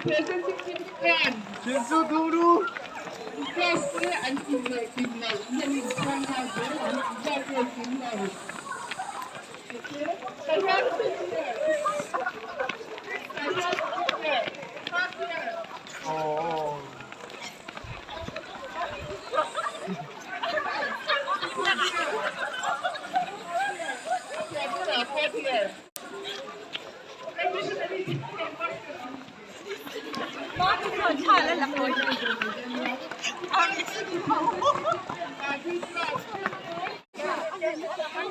Presenting khan class te an kim loh kim loh hian in chhang nghal zel ang zat nge kim lo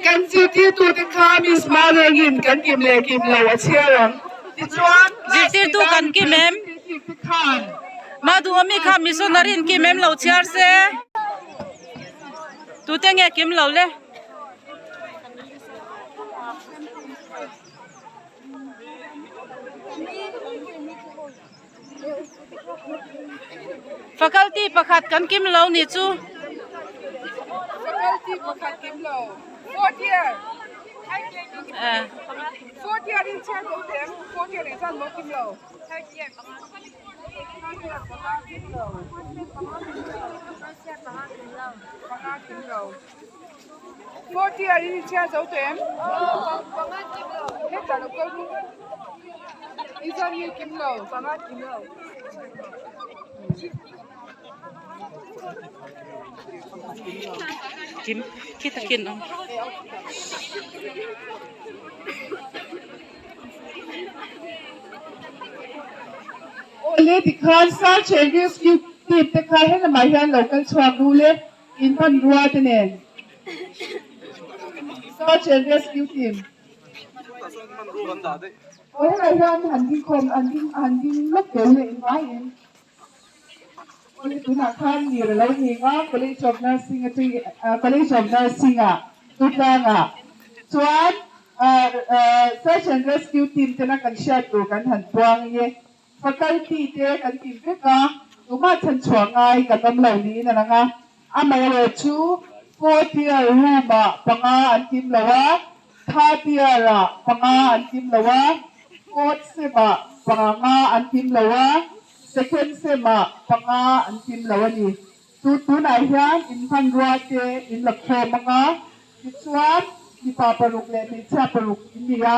Kan zirtirtute kha Miss Marengin kan kim leh kim lo a chhiar ang. Tichuan, Zirtirtu kan kim em? Maduhawmi kha missionary in kim em lo chhiar se. Tute nge kim lo le? Faculty pakhat kan kim lo ni chu. Faculty pakhat kim lo. Fourth year. Eh. Fourth year in chair ko tem. Fourth year in chan mo kim lo. Third year panga kim lo. Panga kim lo. Fourth year in chair zo tem. He ta lo ko ru. Izan nge kim lo. Panga kim lo. Kim khi takin awm. Awle tikhan search and rescue team te kha helamah hian lo kal chhuak ru le in hmanrua te nen search and rescue team aw helai hian han ding khawm an ding han ding lawk tel leh ngaiin awle tunah khan lir a lo ning a college of nursing atangin college of nursing ah tutlangah chuan search and rescue team tena kan hriat tur kan han puang nge. Faculty te kan ti vek a, tumah chhan chhuah ngai kan awm lo niin a lang a. Amaherawh chu fourth year room ah panga an kim lo a, third year ah panga an kim lo a, fourth sem ah panga an kim lo a, second sem ah panga an kim lo a ni. Chu tunah hian in hmanrua te in la khawm ang a, tichuan mipa paruk leh hmeichhia paruk in ni a,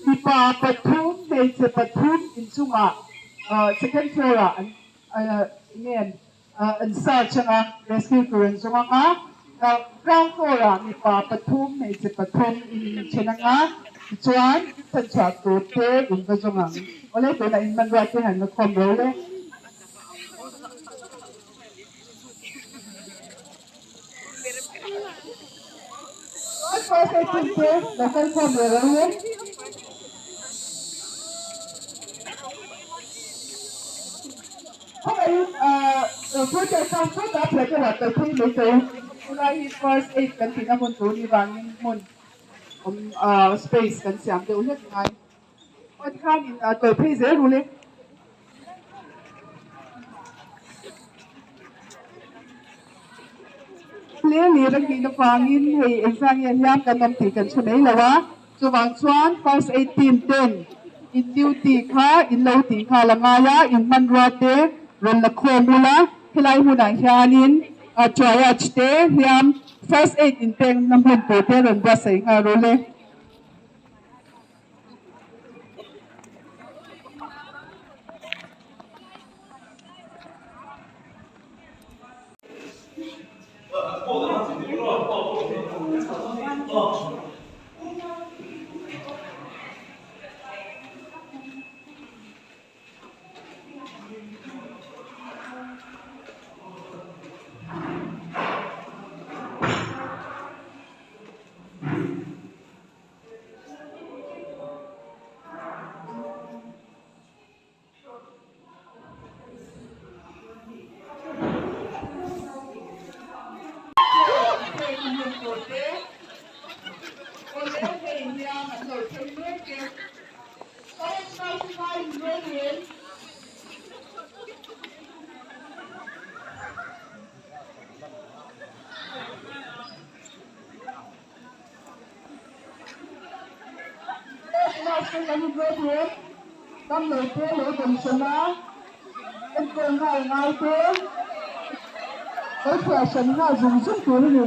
mipa pathum hmeichhe pathum inchungah second floor ah an ngen an search ang a, rescue tur an zawng ang a, ground floor ah mipa pathum hmeichhe pathum in inthen ang a, tichuan chhanchhuah tur te in va zawng ang. Awle tunah in hmanrua te han la khawm ro le. First aid kan tihna hmun tur ni vangin hmun awm space kan siam deuh hlek ngai. Aw tikhan in tawih phei zel rul e. Hle lir a nghih avangin hei engzah nge hliam kan awm tih kan hre mai lo a, chuvang chuan first aid team ten in duty kha in lo tih nghal a ngai a, in hmanrua te rawn la khawm ula, helai hunah hianin triage te hliam first aid in pekna hmun tur te rawn buatsaih nghal rul e. Damlo te lo dawnsawn a, enkawl nghal ngai te lo thliah hran nghal zung zung tur a ni.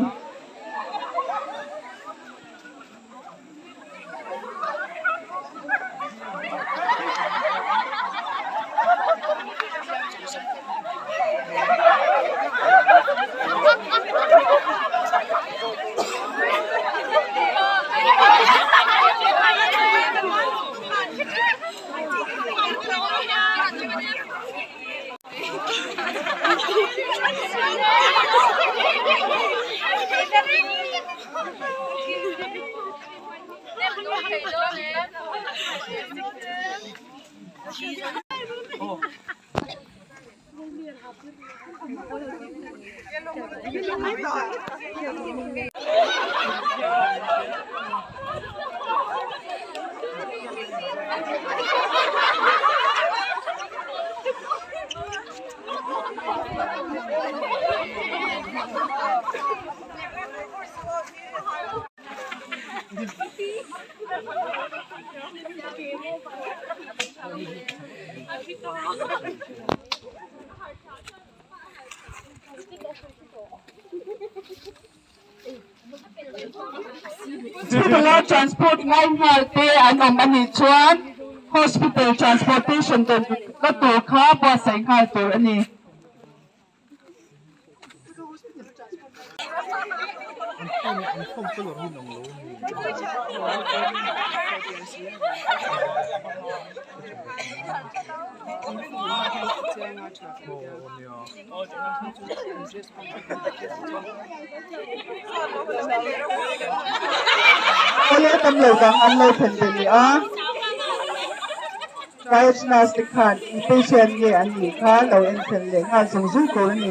Hospital a transport ngai nghal te an awm a nih chuan hospital transportation la tur kha buatsaih nghal tur a ni. Awle tam lo dang an lo thlen ve leh a, Triage nurse te khan eng patient nge an nih kha lo en thlen leh nghal zung zung tur a ni.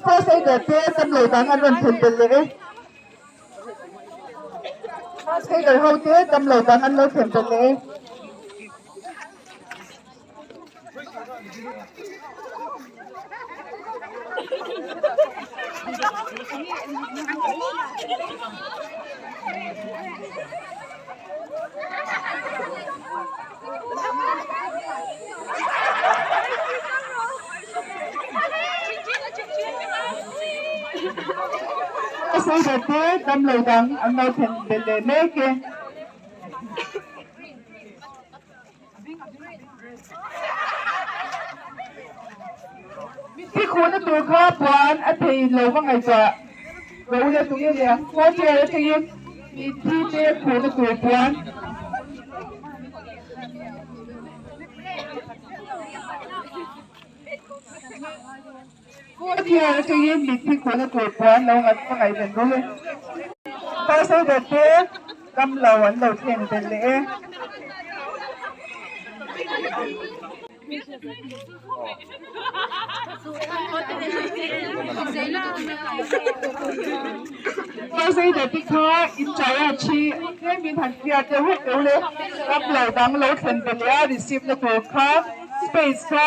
First aider te damlo dang an rawn thlen belh leh e. First aider ho te damlo dang an lo thlen belh leh e. First aider te damlo dang an lo thlen belh leh mek e. Mitthi khuhna tur kha puan a thei lo va ngaihtuah ro le tung i leh ang. Wheelchair atangin mitthi te khuhna tur puan. Wheelchair atangin mitthi khuhna tur puan lo va ngaihven ro le. First aider te damlo an lo thleng belh leh e. First aider te kha in triage hi tlemin han clear deuh hlek deuh le damlo dang lo thlen belh leh a receive na tur kha space kha.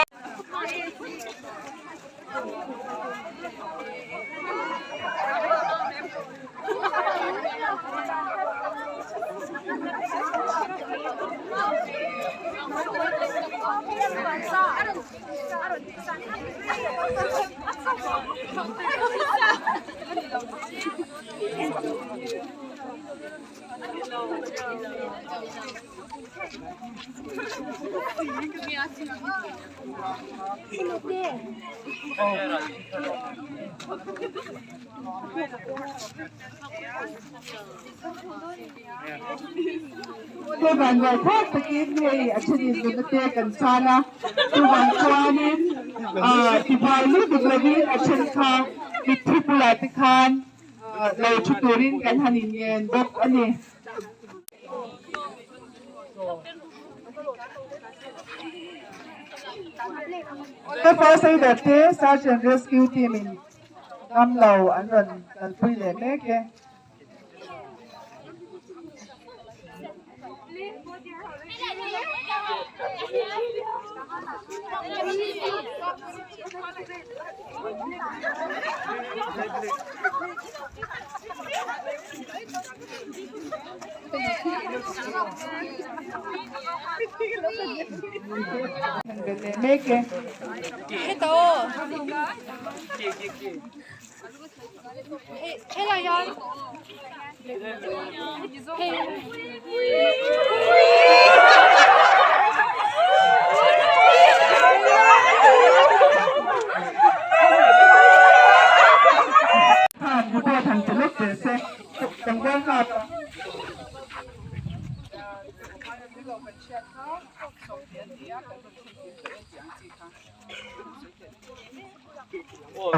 Chuvan rual phawt takin hei a thenin nunna te kan chan a, chuvan chuanin tibuai lutuk lovin a then kha mitthi bulah te khan lo thu turin kan han inngen bawk a ni. Awle First Aider te Search and Rescue team in damlo an rawn kalpui leh mek e. Mek e. Khan report han ti lawk teh se tlangval nghak a.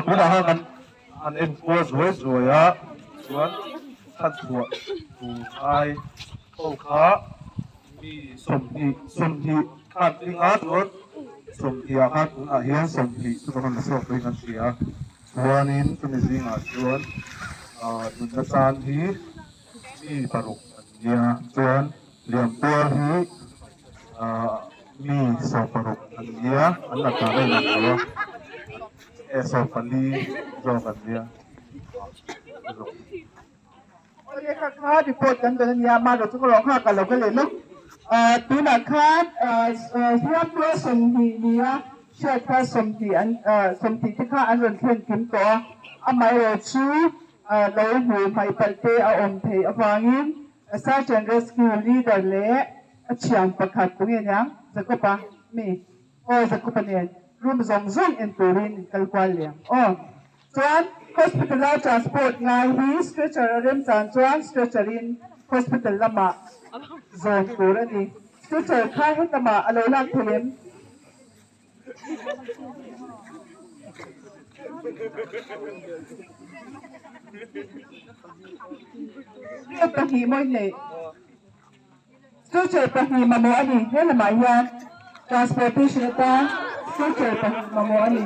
Tunah hian an an enkual zuai zuai a chuan chhanchhuah tur ngai ho kha mi sawmhnih sawmhnih khan ding a chuan sawmhnih ah khan tunah hian sawmhnih chu kan rawn la chhuak dawn an ti a chuanin chumi zingah chuan ah nunna chan hi mi paruk an nia chuan Lianpuar hi mi 16 an nia, an la ta reng ang lo a, e 14 zawk an nia. Awle kha kha report kan dawn a nia, mahlo chu ka rawh nghak a lo ka leh lawk. Tunah khan hliampuar 20 nia hriat kha 20 an 20 te kha an rawn thlen kim tawh a, amaherawhchu lo hmuh hmaih palh te a awm theih avangin Search and Rescue leader leh a thian pakhat tunge niang Jacob-a mi aw Jacob-a nen room zawng zawng en turin in kal kual leh ang aw. Chuan hospital a transport ngai hi stretcher a remchan chuan stretcher in hospital lamah zawn tur a ni. Stretcher kha hetamah a lo lak thei em? Riat pahnih mawi neih stretcher pahnih mamawh a ni. He lamah hian transportation atan stretcher pahnih mamawh a ni.